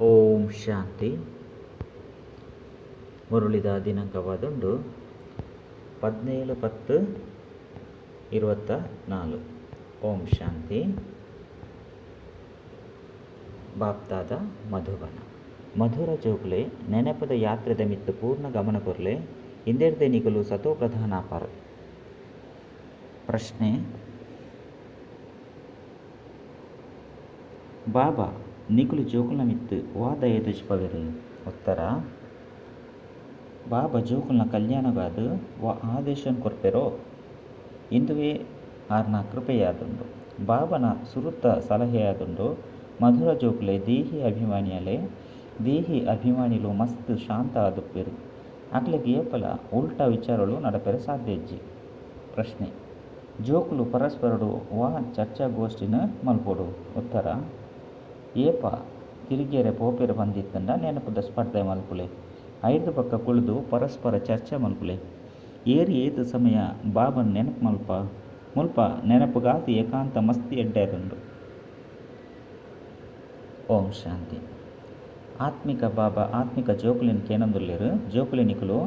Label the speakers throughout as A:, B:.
A: ಓಂ ಶಾಂತಿ. ಮುರುಳಿದ ದಿನಾಂಕವಾದುಂಡು 17/10/24. ಓಂ ಶಾಂತಿ. ಬಾಪ್ದಾದ ಮಧುಬನ ಮಧುರ ಜೋಕುಲೆ ನೆನಪದ ಯಾತ್ರೆದ ಮಿತ್ತು ಪೂರ್ಣ ಗಮನ ಕೊರ್ಲೆ ಇಂದೆರ್ದೆ ನಿಕಲು ಸತೋ ಪ್ರಧಾನಾಪರ್. ಪ್ರಶ್ನೆ: ಬಾಬಾ ನಿಕುಲು ಜೋಕುಲ್ನ ಮಿತ್ತು ವಾ ದಯ ತೋಜಿಪವೆರು? ಉತ್ತರ: ಬಾಬಾ ಜೋಕುಲ್ನ ಕಲ್ಯಾಣಗಾದ್ ವಾ ಆದೇಶನ್ ಕೊರ್ಪೆರೋ ಇಂದುವೆ ಆರ್ನ ಕೃಪೆಯಾದುಂಡು. ಬಾಬಾನ ಸುರುತ ಸಲಹೆಯಾದುಂಡು, ಮಧುರ ಜೋಕುಲೆ ದೇಹಿ ಅಭಿಮಾನಿಯಲ್ಲೇ. ದೇಹಿ ಅಭಿಮಾನಿಲು ಮಸ್ತ್ ಶಾಂತ ಆದುಪ್ಪೆರು. ಅಕ್ಲೆಗ್ ಏಪಲ ಉಲ್ಟಾ ವಿಚಾರಲು ನಡಪೆರೆ ಸಾಧ್ಯ ಇಜ್ಜಿ. ಪ್ರಶ್ನೆ: ಜೋಕುಲು ಪರಸ್ಪರಡು ವಾ ಚರ್ಚಾಗೋಷ್ಠಿನ್ ಮಲ್ಪೊಡು? ಉತ್ತರ: ಏಪ ತಿರುಗಿಯರೆ ಪೋಪೆರ್ ಪಂದಿತ್ತುಂಡ ನೆನಪುದ ಸ್ಪರ್ಧೆ ಮಲ್ಪುಲೆ. ಐರ್ದ್ ಬೊಕ್ಕ ಕುಳ್ಳುದು ಪರಸ್ಪರ ಚರ್ಚೆ ಮಲ್ಪುಲೆ. ಏರ್ ಏತ್ ಸಮಯ ಬಾಬನ್ ನೆನಪು ಮಲ್ಪ. ಮುಲ್ಪ ನೆನಪುಗಾದ್ ಏಕಾಂತ ಮಸ್ತ್ ಎಡ್ಡೆ ಆದುಂಡು. ಓಂ ಶಾಂತಿ. ಆತ್ಮಿಕ ಬಾಬಾ ಆತ್ಮಿಕ ಜೋಕುಲೆನ್ ಕೇನೊಂದುಲ್ಲೆರ್, ಜೋಕುಲೆ ನಿಕುಲು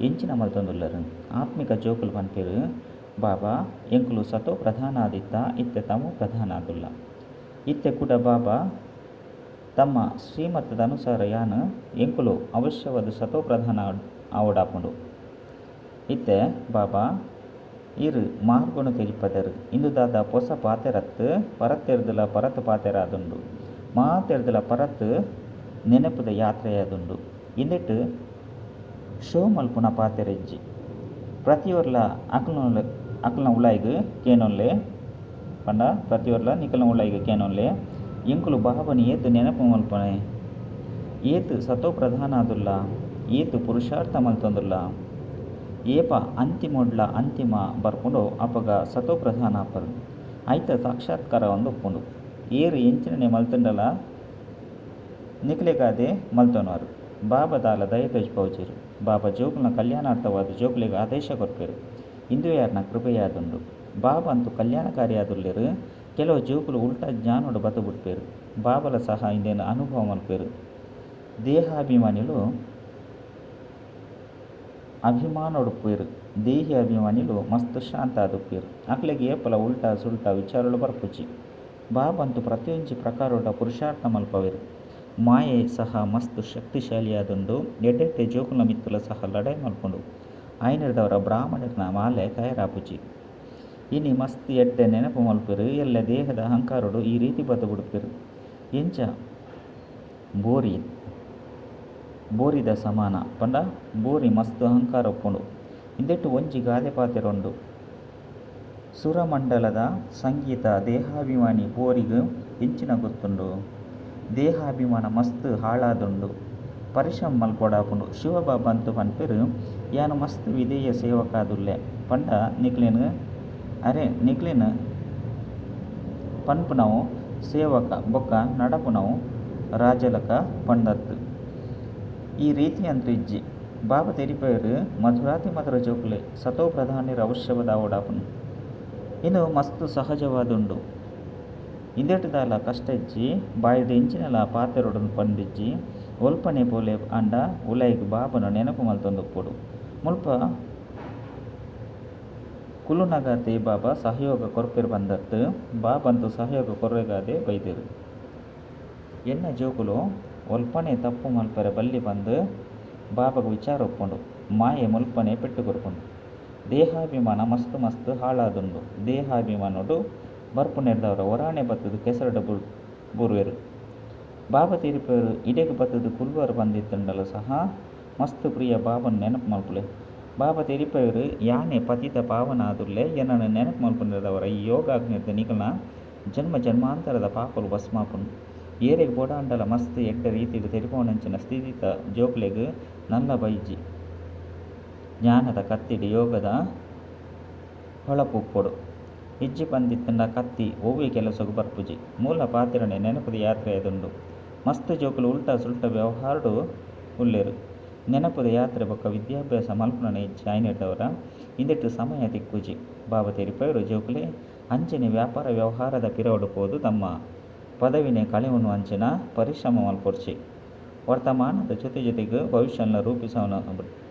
A: ಎಂಚಿನ ಮಲ್ತೊಂದುಲ್ಲೆರ್? ಆತ್ಮಿಕ ಜೋಕುಲು ಪನ್ಪೆರ್, ಬಾಬಾ ಎಂಕುಲು ಸತೋ ಪ್ರಧಾನ ಆದಿತ್ತ, ಇತ್ತೆ ತಮೋ ಪ್ರಧಾನ ಆದುಲ್ಲ. ಇತ್ತೆ ಕುಡ ಬಾಬಾ ತಮ್ಮ ಶ್ರೀಮತದ ಅನುಸಾರ ಯಾನ್ ಎಂಕುಲು ಅವಶ್ಯವಾದ್ ಸತೋ ಪ್ರಧಾನ ಆವೊಡಾಪುಂಡು. ಇತ್ತೆ ಬಾಬಾ ಈರ್ ಮಾರ್ಗೊನು ತೆರಿಪದರ್. ಇಂದು ದಾದ ಪೊಸ ಪಾತೆರತ್ತ್, ಪರತೆರ್ದಲ ಪರತ್ ಪಾತೆರ ಆದುಂಡು. ಮಾತೆರ್ದಲ ಪರತ್ ನೆನಪುದ ಯಾತ್ರೆಯಾದುಂಡು. ಇಂದೆಟ್ ಶೋ ಮಲ್ಪುನ ಪಾತೆರ ಇಜ್ಜಿ. ಪ್ರತಿಯೊರ್ಲ ಅಕಲ್ನ ಉಲಾಯಿಗ್ ಕೇನೊನ್ಲೆ ಪಂಡ ಪ್ರತಿಯೊರ್ಲ ನಿಕಲ್ನ ಉಲಾಯಿಗ್ ಕೇನೊನ್ಲೆ, ಎಂಕುಲು ಬಾಬನ್ ಏತ್ ನೆನಪು ಮಲ್ಪನೆ, ಏತ್ ಸತೋ ಪ್ರಧಾನ ಆದುಲ್ಲ, ಏತ್ ಪುರುಷಾರ್ಥ ಮಲ್ತೊಂದುಲ್ಲ. ಏಪ ಅಂತಿಮೊಡ್ಲ ಅಂತಿಮ ಬರ್ಪುಂಡೋ ಅಪಗ ಸತೋ ಪ್ರಧಾನ ಆಪರು. ಐತ ಸಾಕ್ಷಾತ್ಕಾರ ಒಂದು ಉಪ್ಪುಂಡು. ಏರ್ ಎಂಚಿನನೆ ಮಲ್ತುಂಡಲ ನಿಕಲೆಗಾದೆ ಮಲ್ತೊನರು. ಬಾಬಾ ದಾಲ ದಯ ತೋಜಿಪವುಜೆರು. ಬಾಬಾ ಜೋಕುಲ್ನ ಕಲ್ಯಾಣಾರ್ಥವಾದ ಜೋಕುಲೆಗ್ ಆದೇಶ ಕೊರ್ಪೆರು. ಇಂದುವೆ ಆರ್ನ ಕೃಪೆಯಾದುಂಡು. ಬಾಬಾ ಅಂತೂ ಕಲ್ಯಾಣಕಾರಿಯಾದುಲ್ಲೆರು. ಕೆಲವು ಜೋಕುಲು ಉಲ್ಟಾ ಜ್ಞಾನೋಡು ಬತ್ತು ಬುಡ್ಪೆರು. ಬಾಬಲ ಸಹ ಇಂದೆನ್ ಅನುಭವ ಮಲ್ಪೆರು. ದೇಹಾಭಿಮಾನಿಲು ಅಭಿಮಾನೊಡುಪ್ಪೆರು. ದೇಹಿ ಅಭಿಮಾನಿಲು ಮಸ್ತ್ ಶಾಂತ ಆದುಪ್ಪೆರು. ಅಕ್ಲೆಗ್ ಏಪಲ ಉಲ್ಟಾ ಸುಲ್ಟಾ ವಿಚಾರಲು ಬರ್ಪುಜಿ. ಬಾಬಾ ಅಂತೂ ಪ್ರತಿಯೊಂಜಿ ಪ್ರಕಾರೊದ ಪುರುಷಾರ್ಥ ಮಲ್ಪವೆರು. ಮಾಯೆ ಸಹ ಮಸ್ತ್ ಶಕ್ತಿಶಾಲಿಯಾದುಂಡು. ಎಡ್ಡೆ ಜೋಕುಲ್ನ ಮಿತ್ತುಲ ಸಹ ಲಡಾಯಿ ಮಲ್ಪುಂಡು. ಆಯನೆರ್ದವರ ಬ್ರಾಹ್ಮಣೆರ್ನ ಮಾಲೆ ತಯಾರಾಪುಜಿ. ಇನಿ ಮಸ್ತ್ ಎಡ್ಡೆ ನೆನಪು ಮಲ್ಪೆರು. ಎಲ್ಲೆ ದೇಹದ ಅಹಂಕಾರೊಡು ಈ ರೀತಿ ಬತ್ತು ಬುಡ್ಪೆರು. ಎಂಚ ಬೋರಿ ಬೋರಿದ ಸಮಾನ ಪಂಡ ಬೋರಿ ಮಸ್ತ್ ಅಹಂಕಾರ ಉಪ್ಪುಂಡು. ಇಂದೆಟ್ ಒಂಜಿ ಗಾದೆ ಪಾತೆರ ಉಂಡು. ಸುರಮಂಡಲದ ಸಂಗೀತ ದೇಹಾಭಿಮಾನಿ ಬೋರಿಗ್ ಎಂಚಿನ ಗೊತ್ತುಂಡು. ದೇಹಾಭಿಮಾನ ಮಸ್ತ್ ಹಾಳಾದುಂಡು. ಪರಿಶ್ರಮ ಮಲ್ಪೊಡಾಪುಂಡು. ಶಿವಬಾಬಾ ಅಂತೂ ಪನ್ಪೆರು, ಯಾನ್ ಮಸ್ತ್ ವಿಧೇಯ ಸೇವಕಾದುಲ್ಲೆ ಪಂಡ ನಿಕ್ಲೆನ್ ಅರೆ ನಿಕ್ಲೆನ್ ಪನ್ಪುನವು ಸೇವಕ ಬೊಕ್ಕ ನಡಪುನವು ರಾಜಲಕ ಪಂಡತ್ತು. ಈ ರೀತಿ ಅಂತೂ ಇಜ್ಜಿ. ಬಾಬಾ ತೆರಿಪೆರು, ಮಧುರಾತಿ ಮಧುರ ಜೋಕುಲೆ ಸತೋ ಪ್ರಧಾನಿರ ಅವಶ್ಯವಾದ ಆವೊಡಾಪುಂಡು. ಇಂದು ಮಸ್ತ್ ಸಹಜವಾದುಂಡು. ಇಂದೆಟ್ ದಾಲ ಕಷ್ಟ ಇಜ್ಜಿ. ಬಾಯಿದ ಎಂಚಿನಲ ಪಾತೆರೊಡು ಪಂದಿಜ್ಜಿ. ಒಲ್ಪನೆ ಪೋಲೆ ಆಂಡ ಉಲಾಯಿಗ್ ಬಾಬನ ನೆನಪು ಮಲ್ತೊಂದುಪ್ಪೊಡು. ಮುಲ್ಪ ಕುಲ್ಲುನಗಾತೆ ಬಾಬಾ ಸಹಯೋಗ ಕೊರ್ಪೆರು ಪಂದತ್ತು. ಬಾಬಾ ಅಂತೂ ಸಹಯೋಗ ಕೊರ್ರೆಗಾದೆ ಬೈದೆರು. ಎನ್ನ ಜೋಕುಲು ಒಲ್ಪನೆ ತಪ್ಪು ಮಲ್ಪೆರೆ ಬಲ್ಲಿ ಪಂದ್ ಬಾಬಾಗ್ ವಿಚಾರ ಉಪ್ಪುಂಡು. ಮಾಯೆ ಮುಲ್ಪನೆ ಪೆಟ್ಟು ಕೊರ್ಪುಂಡು. ದೇಹಾಭಿಮಾನ ಮಸ್ತ್ ಮಸ್ತ್ ಹಾಳಾದುಂಡು. ದೇಹಾಭಿಮಾನೊಡು ಬರ್ಪುನೆರ್ದವರ ಒರಾನೆ ಬತ್ತುದು ಕೆಸರುಡ ಬೂರುವೆರು. ಬಾಬಾ ತೆರಿಪೆರು ಇಡೆಗ್ ಬತ್ತುದು ಕುಲ್ಲುವರು ಪಂದಿತ್ತುಂಡಲ ಸಹ ಮಸ್ತ್ ಪ್ರಿಯ ಬಾಬನ್ ನೆನಪು ಮಲ್ಪುಲೆ. ಬಾಬಾ ತೆರಿಪೆರು ಯಾನೆ ಪತಿತ ಪಾವನ ಆದುಲ್ಲೆ. ಎನ್ನನ್ ನೆನಪು ಮಲ್ಪುನೆರ್ದವರ ಈ ಯೋಗಾಗ್ನಿರ್ದ್ ನಿಕಲ್ನ ಜನ್ಮ ಜನ್ಮಾಂತರದ ಪಾಪಲು ಭಸ್ಮಾಪುಂಡು. ಏರೆಗ್ ಬೋಡಾಂಡಲ ಮಸ್ತ್ ಎಡ್ಡೆ ರೀತಿಡ್ ತೆರಿಪವನಂಚಿನ ಸ್ಥಿತಿತ ಜೋಕುಲೆಗ್ ನಲ್ಲ ಬೈಜಿ. ಜ್ಞಾನದ ಕತ್ತಿಡ್ ಯೋಗದ ಹೊಳಪು ಉಪ್ಪೊಡು. ಇಜ್ಜಿ ಪಂದಿತ್ತುಂಡ ಕತ್ತಿ ಒವ್ವೆ ಕೆಲಸೊಗು ಬರ್ಪುಜಿ. ಮೂಲ ಪಾತೆರನೆ ನೆನಪುದ ಯಾತ್ರೆಯಾದುಂಡು. ಮಸ್ತ್ ಜೋಕುಲು ಉಲ್ಟಾ ಸುಲ್ಟಾ ವ್ಯವಹಾರಡು ಉಲ್ಲೆರ್. ನೆನಪುದ ಯಾತ್ರೆ ಬೊಕ್ಕ ವಿದ್ಯಾಭ್ಯಾಸ ಮಲ್ಪುನನೆ ಇಜ್ಜಿ. ಆಯನೆರ್ದವರ ಇಂದೆಟ್ ಸಮಯ ತಿಕ್ಕುಜಿ. ಬಾಬಾ ತೆರಿಪೆರು ಜೋಕುಲೆ ಅಂಚನೆ ವ್ಯಾಪಾರ ವ್ಯವಹಾರದ ಪಿರವುಡು ಪೋದು ತಮ್ಮ ಪದವಿನೆ ಕಳೆವೊನು ಅಂಚಿನ ಪರಿಶ್ರಮ ಮಲ್ಪೊಡ್ಚಿ. ವರ್ತಮಾನದ ಜೊತೆ ಜೊತೆಗೆ ಭವಿಷ್ಯನ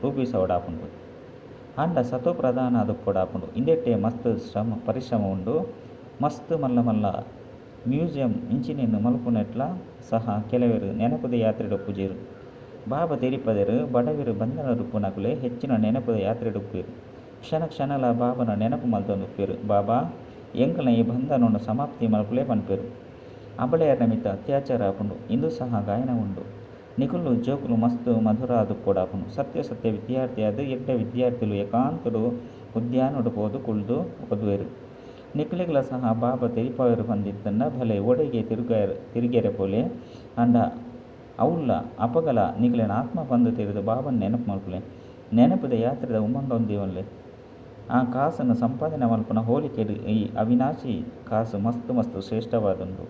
A: ರೂಪಿಸವಡಾಪುಂಡು. ಆಂಡ ಸತೋ ಪ್ರಧಾನ ಆದುಪ್ಪೊಡಾಪುಂಡು. ಇಂದೆಟ್ಟೆ ಮಸ್ತ್ ಶ್ರಮ ಪರಿಶ್ರಮ ಉಂಡು. ಮಸ್ತ್ ಮಲ್ಲ ಮಲ್ಲ ಮ್ಯೂಸಿಯಂ ಇಂಚಿನೆನ್ ಮಲ್ಪುನೆಟ್ಲ ಸಹ ಕೆಲವೆರ್ ನೆನಪುದ ಯಾತ್ರೆಡ್ ಉಪ್ಪುಜೆರ್. ಬಾಬಾ ತೆರಿಪದೆರ್ ಬಡವೆರ್ ಬಂಧನಡುಪ್ಪುನಕುಲೆ ಹೆಚ್ಚಿನ ನೆನಪುದ ಯಾತ್ರೆಡ್ ಉಪ್ಪುವೆರ್. ಕ್ಷಣ ಕ್ಷಣಲ ಬಾಬನ ನೆನಪು ಮಲ್ತೊಂದುಪ್ಪುವೆರ್. ಬಾಬಾ ಎಂಕಲ್ನ ಈ ಬಂಧನೊನು ಸಮಾಪ್ತಿ ಮಲ್ಪುಲೆ ಪನ್ಪೆರ್. ಅಬಲೆಯರ್ನ ಮಿತ್ತ್ ಅತ್ಯಾಚಾರ ಆಪುಂಡು. ಇಂದು ಸಹ ಗಾಯನ ಉಂಡು. ನಿಕುಲು ಜೋಕುಲು ಮಸ್ತ್ ಮಧುರ ಆದುಪ್ಪೊಡಾಪುಂಡು. ಸತ್ಯ ಸತ್ಯ ವಿದ್ಯಾರ್ಥಿಯಾದ್ ಎಡ್ಡೆ ವಿದ್ಯಾರ್ಥಿಲು ಏಕಾಂತೊಡು ಉದ್ಯಾನೊಡು ಪೋದು ಕುಲ್ದು ಓದುವೆರ್. ನಿಕುಲೆಗ್ಲ ಸಹ ಬಾಬಾ ತೆರಿಪಾವೆರ್ ಪಂದಿತ್ತುಂಡ ಭಲೆ ಓಡೆಗೆ ತಿರುಗೆರೆ ಪೋಲೆ ಆಂಡ ಅವುಲ್ಲ ಅಪಗಲ ನಿಕಲೆನ ಆತ್ಮ ಪಂದ್ ತೆರಿದು ಬಾಬನ್ ನೆನಪು ಮಲ್ಪುಲೆ. ನೆನಪುದ ಯಾತ್ರೆದ ಉಮಂಗ ದೀವೊನ್ಲೆ. ಆ ಕಾಸನ್ನು ಸಂಪಾದನೆ ಮಲ್ಪುನ ಹೋಲಿಕೆಡ್ ಈ ಅವಿನಾಶಿ ಕಾಸು ಮಸ್ತ್ ಮಸ್ತ್ ಶ್ರೇಷ್ಠವಾದುಂಡು.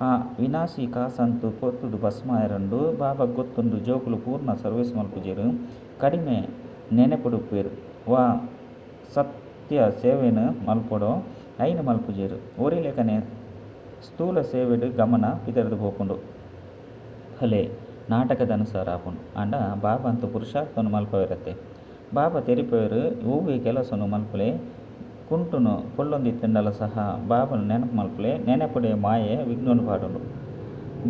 A: ಆ ವಿನಾಶಿ ಕಾಸಂತು ಪೊರ್ತುಡು ಭಸ್ಮ ಆಯೆರುಂಡು. ಬಾಬಾ ಗೊತ್ತುಂಡು ಜೋಕುಲು ಪೂರ್ಣ ಸರ್ವಿಸ್ ಮಲ್ಪುಜೆರ್. ಕಡಿಮೆ ನೆನಪುಡುಪ್ಪುವೆರ್. ವಾ ಸತ್ಯ ಸೇವೆನ್ ಮಲ್ಪೊಡೋ ಐನ್ ಮಲ್ಪುಜೆರ್. ಒರಿಲೆಕನೆ ಸ್ಥೂಲ ಸೇವೆಡ್ ಗಮನ ಪಿದರ್ದ್ ಪೋಪುಂಡು. ಭಲೆ ನಾಟಕದ ಅನುಸಾರ ಆಪುಂಡು. ಆಂಡ ಬಾಬಾ ಅಂತೂ ಪುರುಷಾರ್ಥವನ್ನು ಮಲ್ಪವೆರತ್ತೆ. ಬಾಬಾ ತೆರಿಪವೆರ್ ಒವ್ವೆ ಕೆಲಸನು ಮಲ್ಪುಲೆ ಕುಂಟುನು ಪೊಲ್ಲೊಂದಿತ್ತುಂಡಲ ಸಹ ಬಾಬನ ನೆನಪು ಮಲ್ಪುಲೆ. ನೆನಪುಡೆ ಮಾಯೆ ವಿಘ್ನನು ಪಾಡುಂಡು.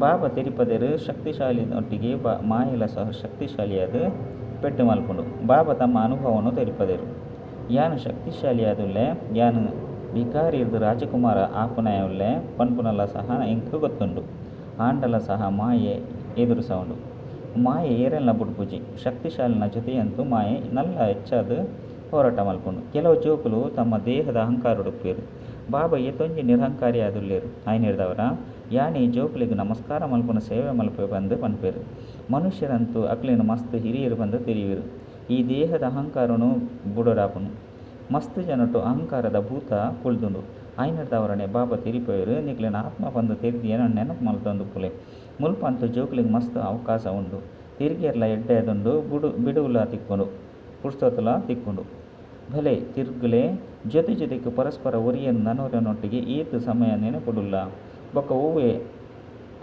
A: ಬಾಬಾ ತೆರಿಪದೆರ್ ಶಕ್ತಿಶಾಲಿನೊಟ್ಟಿಗೆ ಮಾಯೆಲ ಸಹ ಶಕ್ತಿಶಾಲಿಯಾದ್ ಪೆಟ್ಟು ಮಲ್ಪುಂಡು. ಬಾಬಾ ತಮ್ಮ ಅನುಭವವನ್ನು ತೆರಿಪದೆರ್. ಯಾನ್ ಶಕ್ತಿಶಾಲಿಯಾದುಲ್ಲೆ, ಯಾನ್ ಭಿಕಾರಿರ್ದ್ ರಾಜಕುಮಾರ ಆಪುನಾಯ ಉಲ್ಲೆ ಪನ್ಪುನಲ ಸಹ ಎಂಕ್ ಗೊತ್ತುಂಡು. ಆಂಡಲ ಸಹ ಮಾಯೆ ಎದುರಿಸವುಂಡು. ಮಾಯೆ ಏರೆನ್ಲ ಬುಡ್ಪುಜಿ. ಶಕ್ತಿಶಾಲಿನ ಜೊತೆಯಂತೂ ಮಾಯೆ ನಲ್ಲ ಹೆಚ್ಚಾದ್ ಹೋರಾಟ ಮಲ್ಪುಂಡು. ಕೆಲವು ಜೋಕುಲು ತಮ್ಮ ದೇಹದ ಅಹಂಕಾರಡುಪ್ಪುವೆರ್. ಬಾಬಾ ಏತೊಂಜಿ ನಿರಹಂಕಾರಿ ಆದುಲ್ಲೆರ್. ಆಯಿನೆಡ್ದಾವರ ಯಾನ್ ಈ ಜೋಕುಲೆಗ್ ನಮಸ್ಕಾರ ಮಲ್ಪುನ ಸೇವೆ ಮಲ್ಪುವೆ ಪಂದ್ ಪನ್ಪೆರ್. ಮನುಷ್ಯರಂತೂ ಅಕ್ಲೆನ್ ಮಸ್ತ್ ಹಿರಿಯೆರ್ ಪಂದ್ ತೆರಿಯುವೆರ್. ಈ ದೇಹದ ಅಹಂಕಾರನು ಬುಡೊಡಾಪುಂಡು. ಮಸ್ತ್ ಜನಟ್ ಅಹಂಕಾರದ ಭೂತ ಕುಲ್ದುಂಡು. ಆಯಿನೆಡ್ದಾವರನೆ ಬಾಬಾ ತೆರಿಪವೆರ್ ನಿಕ್ಲೆನ ಆತ್ಮ ಪಂದ್ ತೆರಿದ್ ಎನನ್ ನೆನಪು ಮಲ್ತೊಂದುಪ್ಪುಲೆ. ಮುಲ್ಪ ಅಂತೂ ಜೋಕುಲೆಗ್ ಮಸ್ತ್ ಅವಕಾಶ ಉಂಡು. ತಿರುಗೇರ್ಲ ಎಡ್ಡೆ ಆದುಂಡು ಬಿಡುವುಲ ತಿಕ್ಕುಂಡು ಪುರ್ಸೊತುಲ ತಿಕ್ಕುಂಡು. ಭಲೆ ತಿರುಗುಲೆ ಜೊತೆ ಜೊತೆಗೆ ಪರಸ್ಪರ ಒರಿಯನ್ ನನೊರಿಯನೊಟ್ಟಿಗೆ ಏತ್ ಸಮಯ ನೆನಪುಡುಲ್ಲ ಬೊಕ್ಕ ಒವ್ವೆ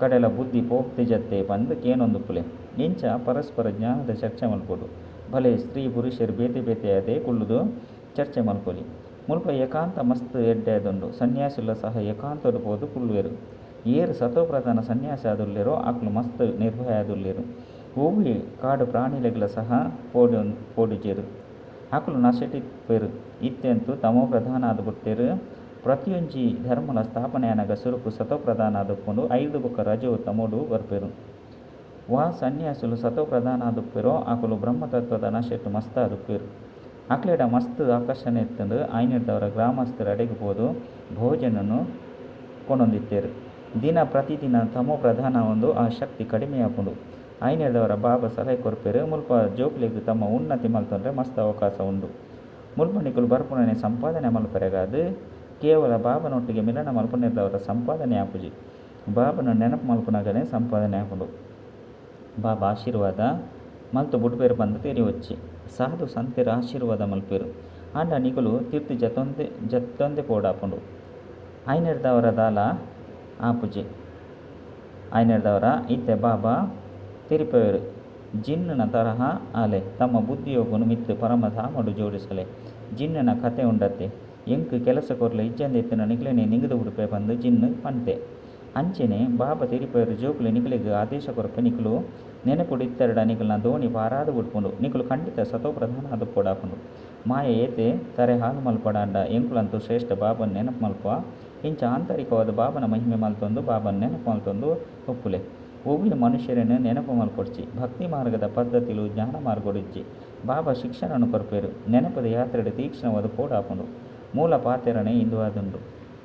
A: ಕಡೆಲ ಬುದ್ಧಿ ಪೋತುಜತ್ತೆ ಪಂದ್ ಕೇನೊಂದುಪ್ಪುಲೆ. ಇಂಚ ಪರಸ್ಪರ ಜ್ಞಾನದ ಚರ್ಚೆ ಮಲ್ಪೊಡು. ಭಲೆ ಸ್ತ್ರೀ ಪುರುಷೆರ್ ಬೇತೆ ಬೇತೆಯಾದೇ ಕುಲ್ಲುದು ಚರ್ಚೆ ಮಲ್ಪೊಲಿ. ಮುಲ್ಪ ಏಕಾಂತ ಮಸ್ತ್ ಎಡ್ಡೆ ಆದುಂಡು. ಸನ್ಯಾಸಿಲ ಸಹ ಏಕಾಂತೊಡು ಪೋದು ಕುಲ್ಲುವೆರ್. ಏರ್ ಸತೋಪ್ರಧಾನ ಸನ್ಯಾಸಿ ಆದುಲ್ಲೆರೋ ಅಕುಲು ಮಸ್ತ್ ನಿರ್ಭಯ ಆದುಲ್ಲೆರ್. ಒವ್ವೆ ಕಾಡು ಪ್ರಾಣಿಲೆಗ್ಲ ಸಹ ಪೋಡುಜೆರ್. ಅಕುಲು ನಶೆಟಿಪ್ಪೆರ್. ಇತ್ತೆಂತೂ ತಮೋ ಪ್ರಧಾನ ಆದ್ ಬುಡ್ತೆರ್. ಪ್ರತಿಯೊಂಜಿ ಧರ್ಮಲ ಸ್ಥಾಪನೆ ಆನಗ ಸುರುಕು ಸತೋಪ್ರಧಾನ ಆದುಪ್ಪುಂಡು. ಐರ್ದ್ ಬೊಕ್ಕ ರಜೋ ತಮೋಡು ಬರ್ಪೆರ್. ವಾ ಸನ್ಯಾಸಿಲು ಸತೋಪ್ರಧಾನ ಆದುಪ್ಪೆರೋ ಅಕುಲು ಬ್ರಹ್ಮತತ್ವದ ನಶೆಟ್ ಮಸ್ತ್ ಆದುಪ್ಪೆರ್. ಅಕ್ಲೆಡ ಮಸ್ತ್ ಆಕರ್ಷಣೆ ಇತ್ತುಂಡು. ಆಯಿನೆಡ್ದಾವರ ಗ್ರಾಮಸ್ಥೆರ್ ಅಡೆಗ್ ಪೋದು ಭೋಜನನು ಕೊನೊಂದಿತ್ತೆರ್. ದಿನ ಪ್ರತಿದಿನ ತಮೋ ಪ್ರಧಾನ ಆವೊಂದು ಆ ಶಕ್ತಿ ಕಡಿಮೆ ಆಪುಂಡು. ಆಯಿನೆಡ್ದಾವರ ಬಾಬಾ ಸಲಹೆ ಕೊರ್ಪೆರ್ ಮುಲ್ಪ ಜೋಕುಲೆಗ್ ತಮ್ಮ ಉನ್ನತಿ ಮಲ್ತೊಂಡ್ರೆ ಮಸ್ತ್ ಅವಕಾಶ ಉಂಡು. ಮುಲ್ಪ ನಿಕುಲು ಬರ್ಪುನನೆ ಸಂಪಾದನೆ ಮಲ್ಪೆರೆಗಾದ್ ಕೇವಲ ಬಾಬನೊಟ್ಟಿಗೆ ಮಿಲನ ಮಲ್ಪುನೆಡ್ದಾವರ ಸಂಪಾದನೆ ಆಪುಜಿ. ಬಾಬನ ನೆನಪು ಮಲ್ಪುನಗನೆ ಸಂಪಾದನೆ ಆಪುಂಡು. ಬಾಬಾ ಆಶೀರ್ವಾದ ಮಲ್ತ್ ಬುಡ್ಪೆರ್ ಪಂದ್ ತೆರಿಯೊಚ್ಚಿ. ಸಾಧು ಸಂತೆರ್ ಆಶೀರ್ವಾದ ಮಲ್ಪೆರ್. ಆಂಡ ನಿಕುಲು ತಿರ್ತ್ ಜತ್ತೊಂದೆ ಜತ್ತೊಂದೆ ಪೋಡಾಪುಂಡು. ಆಯಿನೆಡ್ದಾವರ ದಾಲ ಆಪುಜಿ. ಆಯಿನೆಡ್ದಾವರ ಇತ್ತೆ ಬಾಬಾ ತೆರಿಪವೆರ್ ಜಿನ್ನನ ತರಹ ಆಲೆ ತಮ್ಮ ಬುದ್ಧಿಯೋಗನು ಮಿತ್ತ್ ಪರಮಧಾಮಡು ಜೋಡಿಸಲೆ. ಜಿನ್ನನ ಕತೆ ಉಂಡತ್ತೆ. ಎಂಕ್ ಕೆಲಸ ಕೊರ್ಲೆ ಇಜ್ಜಂದೆ ಇತ್ತಿನ ನಿಕ್ಲೆನೇ ನಿಂಗ್ದ್ ಬುಡ್ಪೆ ಪಂದ್ ಜಿನ್ನ್ ಪನ್ತೆ. ಅಂಚೆನೆ ಬಾಬಾ ತೆರಿಪವೆರ್ ಜೋಕುಲೆ ನಿಕಲೆಗ್ ಆದೇಶ ಕೊರ್ಪೆ ನಿಕುಲು ನೆನಪುಡು ಇತ್ತರ್ಡ ನಿಕಲ್ನ ದೋಣಿ ಪಾರಾದ್ ಬುಡ್ಪುಂಡು. ನಿಕುಲು ಖಂಡಿತ ಸತೋಪ್ರಧಾನ ಆದುಪ್ಪೊಡಾಪುಂಡು. ಮಾಯೆ ಏತೆ ತರೆ ಹಾಳು ಮಲ್ಪಡಾಂಡ ಎಂಕುಲಂತೂ ಶ್ರೇಷ್ಠ ಬಾಬನ್ ನೆನಪು ಮಲ್ಪುವ. ಇಂಚ ಆಂತರಿಕವಾದ್ ಬಾಬನ ಮಹಿಮೆ ಮಲ್ತೊಂದು ಬಾಬನ್ ನೆನಪು ಮಲ್ತೊಂದು ಉಪ್ಪುಲೆ. ಒವ್ವೆ ಮನುಷ್ಯರೆನ್ ನೆನಪು ಮಲ್ಪೊಡ್ಚಿ. ಭಕ್ತಿ ಮಾರ್ಗದ ಪದ್ಧತಿಲು ಜ್ಞಾನ ಮಾರ್ಗಡ್ ಇಜ್ಜಿ. ಬಾಬಾ ಶಿಕ್ಷಣನ್ ಕೊರ್ಪೆರ್. ನೆನಪುದ ಯಾತ್ರೆಡ್ ತೀಕ್ಷ್ಣವಾದ್ ಪೋಡಾಪುಂಡು. ಮೂಲ ಪಾತೆರನೆ ಇಂದು ಆದುಂಡು.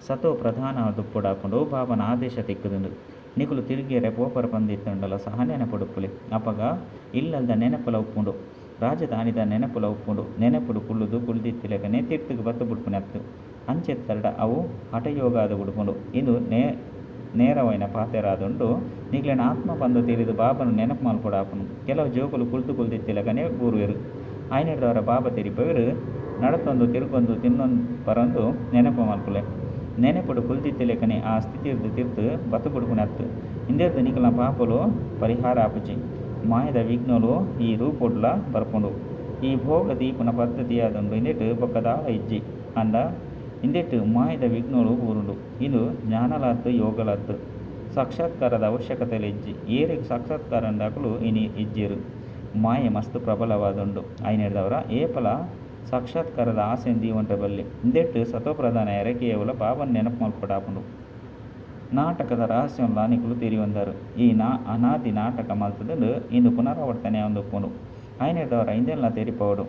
A: ಸತೋ ಪ್ರಧಾನ ಆದುಪ್ಪೊಡಾಪುಂಡು. ಬಾಬನ ಆದೇಶ ತಿಕ್ಕುದುಂಡು. ನಿಕುಲು ತಿರುಗಿಯರೆ ಪೋಪರ್ ಪಂದ್ ಇತ್ತುಂಡಲ ಸಹ ನೆನಪುಡುಪ್ಪುಲೆ. ಅಪಗ ಇಲ್ಲಲ್ದ ನೆನಪುಲ ಉಪ್ಪುಂಡು. ರಾಜಧಾನಿದ ನೆನಪುಲ ಉಪ್ಪುಂಡು. ನೆನಪುಡು ಕುಲ್ಲುದು ಕುಲ್ದಿತ್ತಿಲೆಕನೆ ತಿರ್ತುಗು ಬತ್ತ್ ಬುಡ್ಪುನಿ ಅತ್ತ್. ಅಂಚೆತ್ತರ್ಡ ಅವು ಹಠಯೋಗ ಆದ್ ಬುಡ್ಪುಂಡು. ಇಂದು ನೇರವಾಯಿನ ಪಾತೆರ ಆದುಂಡು. ನಿಕ್ಲೆನ ಆತ್ಮ ಪಂದ್ ತೆರಿದು ಬಾಬನ ನೆನಪು ಮಲ್ಪೊಡಾಪುಂಡು. ಕೆಲವು ಜೋಕುಲು ಕುಲ್ದು ಕುಲ್ದಿತ್ತಿಲೆಕನೆ ಬೂರುವೆರ್. ಆಯಿನೆಡ್ದಾವರ ಬಾಬಾ ತೆರಿಪವೆರ್ ನಡತೊಂದು ತಿರುಗೊಂದು ತಿನ್ನೊಂದು ಪರೊಂದು ನೆನಪು ಮಲ್ಪುಲೆ. ನೆನೆಪುಡು ಕುಲ್ದಿತ್ತಿಲೆಕನೆ ಆ ಸ್ಥಿತಿರ್ದ್ ತಿರ್ತ್ ಬತ್ತ್ ಬುಡ್ಪುನೆ ಅತ್ತ್. ಇಂದೆರ್ದ್ ನಿಕಲ್ನ ಪಾಪೊಲು ಪರಿಹಾರ ಆಪುಜಿ. ಮಾಯೆದ ವಿಘ್ನೊಲು ಈ ರೂಪೊಡ್ಲಾ ಬರ್ಪುಂಡು. ಈ ಭೋಗ ದೀಪುನ ಪದ್ಧತಿ ಆದುಂಡು ಇಂದೆಟ್ ಬೊಕ್ಕ ದಾಲ ಇಜ್ಜಿ. ಆಂಡ ಇಂದೆಟ್ ಮಾಯೆದ ವಿಘ್ನೊಲು ಬೂರುಂಡು. ಇಂದು ಜ್ಞಾನಲ ಅತ್ತ್ ಯೋಗಲ ಅತ್ತ್. ಸಾಕ್ಷಾತ್ಕಾರದ ಅವಶ್ಯಕತೆಲ ಇಜ್ಜಿ. ಏರೆಗ್ ಸಾಕ್ಷಾತ್ಕಾರ ಉಂಡು ಅಕುಲು ಇನಿ ಇಜ್ಜೆರ್. ಮಾಯೆ ಮಸ್ತ್ ಪ್ರಬಲವಾದುಂಡು. ಆಯಿನೆಡ್ದಾವರ ಏಪಲ ಸಾಕ್ಷಾತ್ಕಾರದ ಆಸೆನ್ ದೀವೊನ್ರೆ ಬಲ್ಲಿ. ಇಂದೆಟ್ ಸತೋಪ್ರಧಾನ ಆಯೆರೆ ಕೇವಲ ಬಾಬಾನ್ ನೆನಪು ಮಲ್ಪೊಡಾಪುಂಡು. ನಾಟಕದ ರಹಸ್ಯನ್ಲಾ ನಿಕುಲು ತೆರಿಯೊಂದರ್. ಈ ಅನಾದಿ ನಾಟಕ ಮಲ್ತ್ದ್ಂಡ್ ಇಂದು ಪುನರಾವರ್ತನೆ ಆವೊಂದುಪ್ಪುಂಡು. ಆಯಿನೆಡ್ದಾವರ ಇಂದೆನ್ಲಾ ತೆರಿಪಾವೊಡು.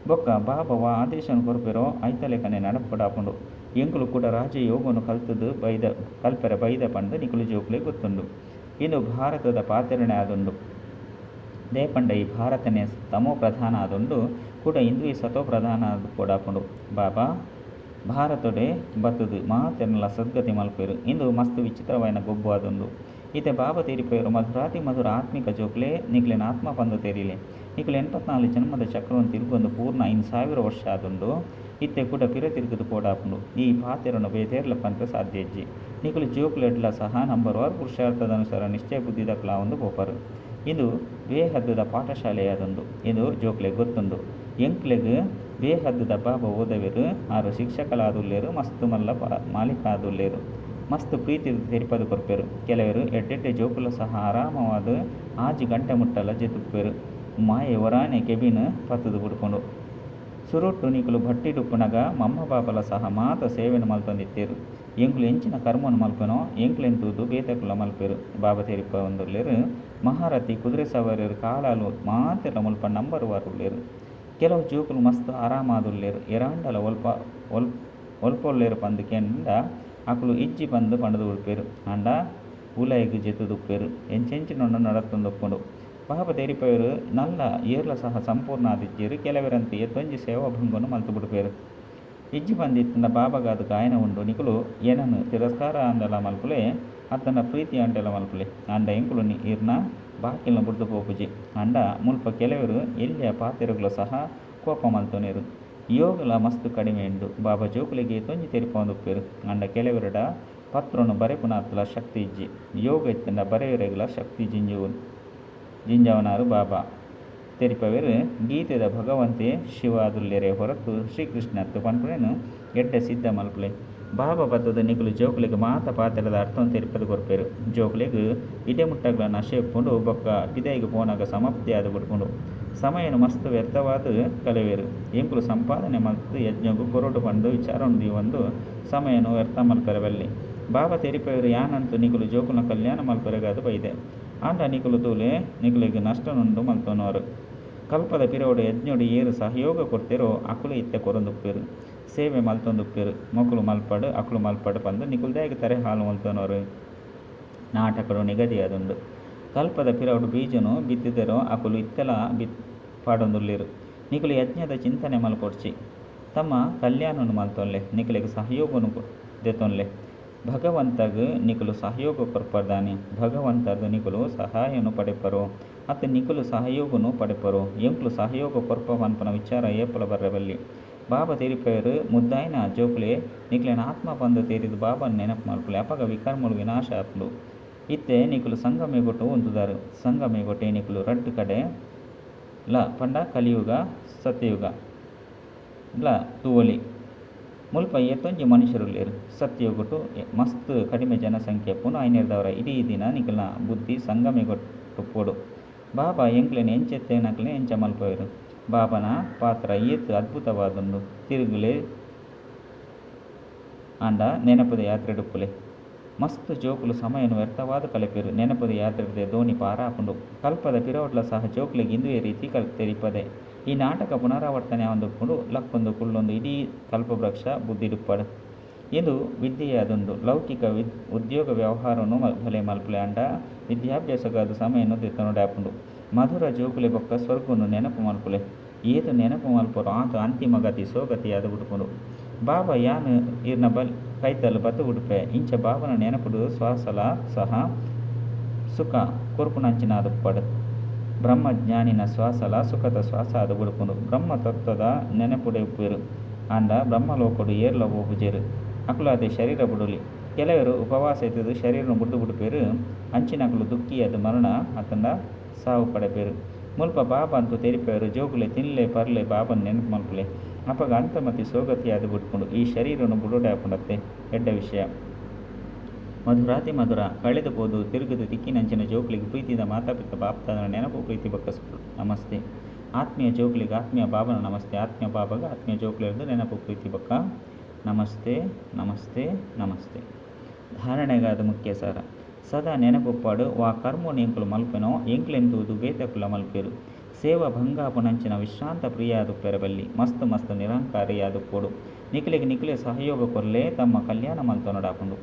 A: ಬೊಕ್ಕ ಬಾಬಾ ವಾ ಆದೇಶನ್ ಕೊರ್ಪೆರೋ ಐತಲೆಕನೆ ನಡಪೊಡಾಪುಂಡು. ಎಂಕುಲು ಕುಡ ರಾಜಯೋಗನು ಕಲ್ತ್ದ್ ಬೈದ ಕಲ್ಪೆರೆ ಬೈದ ಪಂದ್ ನಿಕುಲು ಜೋಕುಲೆಗ್ ಗೊತ್ತುಂಡು. ಇಂದು ಭಾರತದ ಪಾತೆರಣೆ ಆದುಂಡು. ದಾಯೆ ಪಂಡ ಈ ಭಾರತನೇ ತಮೋ ಪ್ರಧಾನ ಆದುಂಡು. ಕುಡ ಇಂದುವೇ ಸತೋ ಪ್ರಧಾನ ಆದುಪ್ಪೊಡಾಪುಂಡು. ಬಾಬಾ ಭಾರತೊಡೆ ಬತ್ತ್ದ್ ಮಾತೆರ್ನಲ ಸದ್ಗತಿ ಮಲ್ಪುವೆರ್. ಇಂದು ಮಸ್ತ್ ವಿಚಿತ್ರವಾಯಿನ ಗೊಬ್ಬು ಆದುಂಡು. ಇತ್ತೆ ಬಾಬಾ ತೆರಿಪಾಯೆರ್ ಮಧುರಾತಿ ಮಧುರ ಆತ್ಮಿಕ ಜೋಕುಲೇ ನಿಕ್ಲೆನ ಆತ್ಮ ಪಂದ್ ತೆರಿಲೆ. ನಿಕುಲು 84 ಜನ್ಮದ ಚಕ್ರವನ್ನು ತಿರ್ಗೊಂದು ಪೂರ್ಣ 5000 ವರ್ಷ ಆದುಂಡು. ಇತ್ತೆ ಕುಡ ಪಿರ ತಿರ್ಗುದು ಪೋಡಾಪುಂಡು. ಈ ಪಾತೆರೊನು ಬೇತೇರ್ಲ ಪನ್ಪೆ ಸಾಧ್ಯ ಇಜ್ಜಿ. ನಿಕುಲು ಜೋಕುಲೆಡ್ಲ ಸಹ ನಂಬರ್ ವಾರ್ ಪುರುಷಾರ್ಥದ ಅನುಸಾರ ನಿಶ್ಚಯ ಬುದ್ಧಿದಕುಲಾವೊಂದು ಪೋಪರ್. ಇಂದು ಬೇಹದ್ದುದ ಪಾಠಶಾಲೆಯಾದುಂಡು. ಇಂದು ಜೋಕುಲೆಗ್ ಗೊತ್ತುಂಡು. ಎಂಕ್ಲೆಗ್ ಬೇಹದ್ದುದ ಬಾಬಾ ಓದವೆರ್. ಆರ್ ಶಿಕ್ಷಕಲಾದುಲ್ಲೆರ್ ಮಸ್ತ್ ಮಲ್ಲ ಮಾಲೀಕ ಆದುಲ್ಲೆರ್. ಮಸ್ತ್ ಪ್ರೀತಿಡ್ ತೆರಿಪಾದ್ ಕೊರ್ಪೆರ್. ಕೆಲವೆರ್ ಎಡ್ಡೆಡ್ಡೆ ಜೋಕುಲ ಸಹ ಆರಾಮವಾದ್ ಆಜಿ ಗಂಟೆ ಮುಟ್ಟಲ ಜೆತುಪ್ಪುವೆರ್. ಮಾಯೆ ಒರಾನೆ ಕೆಬಿನ್ ಪತ್ತುದು ಬುಡ್ಪುಂಡು. ಸುರುಟು ನಿಕುಲು ಭಟ್ಟಿಡುಪ್ಪುನಗ ಮಮ್ಮ ಬಾಬಲ ಸಹ ಮಾತ ಸೇವೆನ್ ಮಲ್ತೊಂದಿತ್ತೆರ್. ಎಂಕುಲು ಎಂಚಿನ ಕರ್ಮನ್ ಮಲ್ಪೆನೋ ಎಂಕ್ಲೆನ್ ತೂದು ಬೇತೆಕುಲ್ಲ ಮಲ್ಪೆರ್. ಬಾಬಾ ತೆರಿಪಾವೊಂದುಲ್ಲೆರ್ ಮಹಾರಥಿ ಕುದುರೆ ಸವಾರೆರ್ ಕಾಲಾಳು ಮಾತೆರ್ಲ ಮುಲ್ಪ ನಂಬರ್ ವಾರ್ ಉಲ್ಲೆರ್. ಕೆಲವು ಜೋಕುಲು ಮಸ್ತ್ ಆರಾಮಾದುಲ್ಲೆರ್. ಏರಾಂಡಲ ಒಲ್ಪ ಒಲ್ಪ ಉಲ್ಲೆರ್ ಪಂದ್ ಕೇಂಡ ಅಕುಲು ಇಜ್ಜಿ ಪಂದ್ ಪಂಡ್ದ್ ಬುಡ್ಪೆರ್. ಆಂಡ ಉಲಾಯಿಗ್ ಜೆತ್ತುದುಪ್ಪೆರ್. ಎಂಚೆಂಚಿನ ನಡತೊಂದುಪ್ಪುಂಡು. ಬಾಬಾ ತೆರಿಪಾವೆರ್ ನಲ್ಲ ಏರ್ಲ ಸಹ ಸಂಪೂರ್ಣ ಆದಿಜ್ಜೆರ್. ಕೆಲವೆರಂತೂ ಏತೊಂಜಿ ಸೇವಾ ಭಂಗನು ಮಲ್ತ್ ಬುಡ್ಪೆರ್. ಇಜ್ಜಿ ಪಂದ್ ಇತ್ತ್ಂಡ ಬಾಬಾಗಾದ್ ಗಾಯನ ಉಂಡು. ನಿಕುಲು ಎನನ್ ತಿರಸ್ಕಾರ ಆಂಡಲ ಮಲ್ಪುಲೆ ಅತ್ತಂಡ ಪ್ರೀತಿ ಆಂಡಲ ಮಲ್ಪುಲೆ. ಆಂಡ ಎಂಕುಲು ಇರ್ನ ಬಾಕಿಲ್ನ್ ಬುಡ್ದು ಪೋಪುಜಿ. ಆಂಡ ಮುಲ್ಪ ಕೆಲವೆರ್ ಎಲ್ಯ ಪಾತೆರಗ್ಲ ಸಹ ಕೋಪ ಮಲ್ತೊನೆರ್. ಯೋಗಲ ಮಸ್ತ್ ಕಡಿಮೆ ಉಂಡು. ಬಾಬಾ ಜೋಕುಲೆಗ್ ಏತೊಂಜಿ ತೆರಿಪಾವೊಂದುಪ್ಪೆರ್. ಆಂಡ ಕೆಲವೆರೆಡ ಪತ್ರೊನು ಬರೆಪುನಾತ್ಲ ಶಕ್ತಿ ಇಜ್ಜಿ. ಯೋಗ ಇತ್ತ್ಂಡ ಬರೆಯರೆಗ್ಲ ಶಕ್ತಿ ಜಿಂಜಾವನಾರ್ ಬಾಬಾ. ತೆರಿಪಾವೆರ್ ಗೀತೆದ ಭಗವಂತೆ ಶಿವ ಆದುಲ್ಲೆರೇ ಹೊರತು ಶ್ರೀಕೃಷ್ಣತ್ತ್ ಪನ್ಪುನೆನ್ ಎಡ್ಡೆ ಸಿದ್ಧ ಮಲ್ಪುಲೆ. ಬಾಬಾ ಬತ್ತುದು ನಿಕುಲು ಜೋಕುಲೆಗ್ ಮಾತ ಪಾತೆರದ ಅರ್ಥನ್ ತೆರಿಪಾದ್ ಕೊರ್ಪೆರ್. ಜೋಕುಲೆಗ್ ಇಡೆ ಮುಟ್ಟಗ್ಲ ನಶೆ ಉಪ್ಪುಂಡು ಬೊಕ್ಕ ಪಿದಯಿಗ್ ಪೋನಗ ಸಮಾಪ್ತಿ ಆದ್ ಬುಡ್ಪುಂಡು. ಸಮಯನ್ ಮಸ್ತ್ ವ್ಯರ್ಥವಾದ್ ಕಳೆವೆರ್. ಎಂಕುಲು ಸಂಪಾದನೆ ಮಲ್ತ್ದ್ ಯಜ್ಞಗ್ ಕೊರೊಡು ಪಂದ್ ವಿಚಾರನ್ ದೀವೊಂದು ಸಮಯನ್ ವ್ಯರ್ಥ ಮಲ್ಪೆರೆ ಬಲ್ಲಿ. ಬಾಬಾ ತೆರಿಪಾವೆರ್ ಯಾನಂತೂ ನಿಕುಲು ಜೋಕುಲ್ನ ಕಲ್ಯಾಣ ಮಲ್ಪೆರೆಗಾದ್ ಬೈದೆ. ಆಂಡ ನಿಕುಲು ತೂಲೆ ನಿಕುಲೆಗ್ ನಷ್ಟನ್ ಉಂಡು ಮಲ್ತೊನುವರ್. ಕಲ್ಪದ ಪಿರವುಡು ಯಜ್ಞೊಡು ಏರ್ ಸಹಯೋಗ ಕೊರ್ತೆರೋ ಅಕುಲೇ ಇತ್ತೆ ಕೊರೊಂದುಪ್ಪೆರ್. ಸೇವೆ ಮಲ್ತೊಂದುಪ್ಪೆರ್. ಮೊಕುಲು ಮಲ್ಪಡ್ ಅಕುಲು ಮಲ್ಪಡ್ ಪಂದ್ ನಿಕುಲು ದಾಯೆಗ್ ತರೆ ಹಾಳು ಮಲ್ತೊನುವರ್. ನಾಟಕಡು ನಿಗದಿಯಾದುಂಡು. ಕಲ್ಪದ ಪಿರವುಡು ಬೀಜನು ಬಿತ್ತುದೆರೋ ಅಕುಲು ಇತ್ತೆಲ ಪಾಡೊಂದುಲ್ಲೆರ್. ನಿಕುಲು ಯಜ್ಞದ ಚಿಂತನೆ ಮಲ್ಪೊಡ್ಚಿ. ತಮ್ಮ ಕಲ್ಯಾಣನ್ ಮಲ್ತೊನ್ಲೆ. ನಿಕುಲೆಗ್ ಸಹಯೋಗನು ದೆತೊನ್ಲೆ. ಭಗವಂತಗ್ ನಿಕುಲು ಸಹಯೋಗ ಕೊರ್ಪರ್ದಾನೆ. ಭಗವಂತರ್ದ್ ನಿಕುಲು ಸಹಾಯನು ಪಡೆಪರೋ ಅತ್ತ್ ನಿಕುಲು ಸಹಯೋಗನು ಪಡೆಪರೋ. ಎಂಕುಲು ಸಹಯೋಗ ಕೊರ್ಪ ಪನ್ಪುನ ವಿಚಾರ ಏಪಲ ಬರ್ರೆ ಬಲ್ಲಿ. ಬಾಬಾ ತೆರಿಪಾವೆರ್ ಮುದ್ದಾಯಿನ ಜೋಕುಲೇ ನಿಕ್ಲೆನ ಆತ್ಮ ಪಂದ್ ತೆರಿದ್ ಬಾಬಾನ್ ನೆನಪು ಮಲ್ಪುಲೆ. ಅಪಗ ವಿಕರ್ಮಲು ವಿನಾಶ ಆಪುಂಡು. ಇತ್ತೆ ನಿಕುಲು ಸಂಗಮಯುಗೊಟ್ಟು ಉಂತುದರ್. ಸಂಗಮಯುಗೊಟ್ಟೆ ನಿಕುಲು ರಡ್ಡ್ ಕಡೆ ಲ ಪಂಡ ಕಲಿಯುಗ ಸತ್ಯಯುಗ ಲ ತೂವೊಲಿ. ಮುಲ್ಪ ಏತೊಂಜಿ ಮನುಷ್ಯರುಲ್ಲೆರ್. ಸತ್ಯಯುಗೊಟ್ಟು ಮಸ್ತ್ ಕಡಿಮೆ ಜನಸಂಖ್ಯೆ ಉಪ್ಪುಂಡು. ಆಯಿನೆಡ್ದಾವರ ಇಡೀ ದಿನ ನಿಕಲ್ನ ಬುದ್ಧಿ ಸಂಗಮಯುಗೊಟ್ಟುಪ್ಪೊಡು. ಬಾಬಾ ಎಂಕ್ಲೆನ್ ಎಂಚೆತ್ತೇನಕ್ಲೆನ್ ಎಂಚ ಮಲ್ಪುವೆರ್. ಬಾಬಾನ ಪಾತ್ರ ಏತ್ ಅದ್ಭುತವಾದುಂಡು. ತಿರುಗುಲೆ ಆಂಡ ನೆನಪುದ ಯಾತ್ರೆಡುಪ್ಪುಲೆ. ಮಸ್ತ್ ಜೋಕುಲು ಸಮಯನ್ ವ್ಯರ್ಥವಾದ್ ಕಳೆಪೆರ್. ನೆನಪುದ ಯಾತ್ರೆಡ್ದೆ ದೋಣಿ ಪಾರಾಪುಂಡು. ಕಲ್ಪದ ಪಿರವುಡ್ಲ ಸಹ ಜೋಕುಲೆಗ್ ಇಂದುವೇ ರೀತಿ ತೆರಿಪದೆ. ಈ ನಾಟಕ ಪುನರಾವರ್ತನೆ ಆವೊಂದುಪ್ಪುಂಡು. ಲಕ್ಕೊಂದು ಕುಲ್ಲೊಂದು ಇಡೀ ಕಲ್ಪವೃಕ್ಷ ಬುದ್ಧಿಡುಪ್ಪಡ್. ಇಂದು ವಿದ್ಯೆಯಾದುಂಡು. ಲೌಕಿಕ ಉದ್ಯೋಗ ವ್ಯವಹಾರನು ಭಲೆ ಮಲ್ಪುಲೆ ಆಂಡ ವಿದ್ಯಾಭ್ಯಾಸಗಾದ್ ಸಮಯನು ದೆತೊನೊಡಾಪುಂಡು. ಮಧುರ ಜೋಕುಲೆ ಬೊಕ್ಕ ಸ್ವರ್ಗನು ನೆನಪು ಮಲ್ಪುಲೆ. ಏತ್ ನೆನಪು ಮಲ್ಪರೋ ಆತ್ ಅಂತಿಮ ಗತಿ ಸೋಗತಿಯಾದ್ ಬುಡ್ಪುಂಡು. ಬಾಬಾ ಯಾನ್ ಇರ್ನ ಬಲ್ ಕೈತಲ್ ಬತ್ತ್ ಬುಡ್ಪೆ. ಇಂಚ ಬಾಬಾನ ನೆನಪುಡು ಶ್ವಾಸಲ ಸಹ ಸುಖ ಕೊರ್ಪುನಂಚಿನಾದುಪ್ಪಡ್. ಬ್ರಹ್ಮಜ್ಞಾನಿನ ಶ್ವಾಸಲ ಸುಖದ ಶ್ವಾಸ ಆದ್ ಬುಡ್ಪುಂಡು. ಬ್ರಹ್ಮ ತತ್ವದ ನೆನಪುಡೆ ಉಪ್ಪುವೆರ್. ಆಂಡ ಬ್ರಹ್ಮಲೋಕಡ್ ಏರ್ಲ ಪೋಪುಜೆರ್. ಅಕುಲಾದೆ ಶರೀರ ಬುಡೊಲಿ. ಕೆಲವೆರ್ ಉಪವಾಸ ಇತ್ತುದು ಶರೀರನ್ ಬುಡ್ದು ಬುಡ್ಪೆರ್. ಅಂಚಿನಕುಲು ದುಃಖಿಯಾದ್ ಮರಣ ಅತ್ತುಂಡ ಸಾವು ಪಡೆಪೆರ್. ಮುಲ್ಪ ಬಾಬಾ ಅಂತೂ ತೆರಿಪಾವೆರ್ ಜೋಕುಲೆ ತಿನ್ಲೆ ಪರ್ಲೆ ಬಾಬನ್ ನೆನಪು ಮಲ್ಪುಲೆ. ಅಪಗ ಅಂತಮತಿ ಸೋಗತಿಯಾದ್ ಬುಡ್ಪುಂಡು. ಈ ಶರೀರನ್ ಬುಡೊಡೇ ಆಪುಂಡತ್ತೆ. ಎಡ್ಡೆ ವಿಷಯ. ಮಧುರಾತಿ ಮಧುರ ಕಳೆದು ಪೋದು ತಿರುಗುದು ತಿಕ್ಕಿನಂಚಿನ ಜೋಕುಲೆಗ್ ಪ್ರೀತಿದ ಮಾತಾಪಿತ ಬಾಪ್ದಾದನ ನೆನಪು ಪ್ರೀತಿ ಬೊಕ್ಕ ನಮಸ್ತೆ. ಆತ್ಮೀಯ ಜೋಕುಲೆಗ್ ಆತ್ಮೀಯ ಬಾಬನ ನಮಸ್ತೆ. ಆತ್ಮೀಯ ಬಾಬಾಗ ಆತ್ಮೀಯ ಜೋಕುಲೆರ್ದ್ ನೆನಪು ಪ್ರೀತಿ ಬೊಕ್ಕ ನಮಸ್ತೆ ನಮಸ್ತೆ ನಮಸ್ತೆ. ಧಾರಣೆಗಾದ ಮುಖ್ಯ ಸಾರ. ಸದಾ ನೆನಪುಪ್ಪಾಡು ವಾ ಕರ್ಮೊನು ಎಂಕುಲು ಮಲ್ಪೆನೋ ಎಂಕ್ಲೆನ್ ತೂದು ಬೇತೆಕುಲ್ಲ ಮಲ್ಪೆರು. ಸೇವಾ ಭಂಗ ಆಪುನಂಚಿನ ವಿಶ್ರಾಂತ ಪ್ರಿಯ ಆದುಪ್ಪೆರೆ ಬಲ್ಲಿ. ಮಸ್ತ್ ಮಸ್ತ್ ನಿರಂಕಾರಿ ಆದುಪ್ಪೊಡು. ನಿಕಲೆಗ್ ನಿಕುಲೇ ಸಹಯೋಗ ಕೊರ್ಲೆ ತಮ್ಮ ಕಲ್ಯಾಣ ಮಲ್ತೊನೊಡಾಪುಂಡು.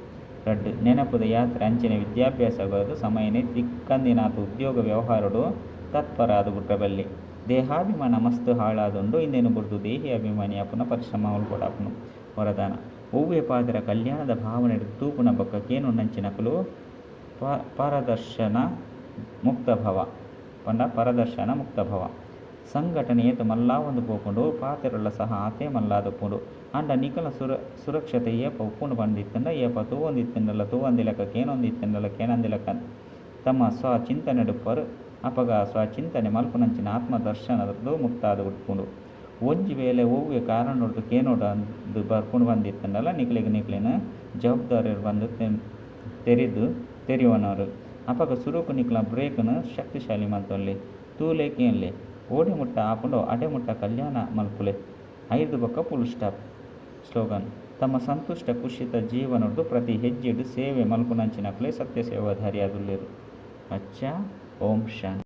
A: ರಡ್ಡ್, ನೆನಪುದ ಯಾತ್ರೆ ಅಂಚೆನೆ ವಿದ್ಯಾಭ್ಯಾಸಗಾದ್ ಸಮಯನೇ ತಿಕ್ಕಂದಿನಾತ್ ಉದ್ಯೋಗ ವ್ಯವಹಾರಡ್ ತತ್ಪರ ಆದ್ ಬುಡ್ರೆ ಬಲ್ಲಿ. ದೇಹಾಭಿಮಾನ ಮಸ್ತ್ ಹಾಳಾದುಂಡು ಇಂದೆನ್ ಬುಡ್ದು ದೇಹಿ ಅಭಿಮಾನಿ ಆಪುನ ಪರಿಶ್ರಮ ಮಲ್ಪೊಡಾಪುಂಡು. ವರದಾನ, ಒವ್ವೇ ಪಾತೆರ ಕಲ್ಯಾಣದ ಭಾವನೆಡ್ ತೂಪುನ ಬೊಕ್ಕ ಕೇನುನಂಚಿನಕುಲು ಪಾರದರ್ಶನ ಮುಕ್ತ ಭವ. ಪಂಡ ಪರದರ್ಶನ ಮುಕ್ತ ಭವ. ಸಂಘಟನೆ ಏತ್ ಮಲ್ಲಾವೊಂದು ಪೋಪುಂಡು ಪಾತೆರಲ ಸಹ ಆತೇ ಮಲ್ಲಾದುಪ್ಪುಂಡು. ಆಂಡ ನಿಕಲ್ನ ಸುರಕ್ಷತೆ ಏಪ ಉಪ್ಪುಂಡು ಪಂದಿತ್ತುಂಡ ಏಪ ತೂವೊಂದಿತ್ತುಂಡಲ ತೂವಂದಿಲಕ ಕೇನೊಂದಿತ್ತುಂಡಲ ಕೇನಂದಿಲಕ ತಮ್ಮ ಸ್ವ ಚಿಂತನೆಡುಪ್ಪರ್ ಅಪಗ ಸ್ವ ಚಿಂತನೆ ಮಲ್ಪುನಂಚಿನ ಆತ್ಮ ದರ್ಶನದ ಮುಕ್ತ ಆದ್ ಉಪ್ಪುಂಡು. ಒಂಜಿ ವೇಳೆ ಒವ್ವೆ ಕಾರಣೊರ್ದು ಕೇನೊಡು ಅಂದ್ ಬರ್ಪುಂಡು ಪಂದಿತ್ತುಂಡಲ ನಿಕಲೆಗ್ ನಿಕಲೆನ ಜವಾಬ್ದಾರಿಯರು ಪಂದ್ ತೆರಿದು ತೆರಿಯೊನರು. ಅಪಗ ಸುರುಕು ನಿಕಲ್ನ ಬ್ರೇಕ್ನ್ ಶಕ್ತಿಶಾಲಿ ಮಲ್ತೊನ್ಲೆ. ತೂಲೆ ಕೇನ್ಲೆ. ಓಡೆ ಮುಟ್ಟ ಆಪುಂಡೋ ಅಡೆ ಮುಟ್ಟ ಕಲ್ಯಾಣ ಮಲ್ಪುಲೆ. ಐರ್ದ್ ಬೊಕ್ಕ ಫುಲ್ ಸ್ಟಾಪ್. ಸ್ಲೋಗನ್, ತಮ್ಮ ಸಂತುಷ್ಟ ಖುಷಿತ ಜೀವನೊರ್ದು ಪ್ರತಿ ಹೆಜ್ಜೆಡ್ ಸೇವೆ ಮಲ್ಪುನಂಚಿನಕುಲೇ ಸತ್ಯ ಸೇವಾಧಾರಿ ಆದುಲ್ಲೆರ್. ಅಚ್ಚಾ ಓಂ ಶಾಂತಿ.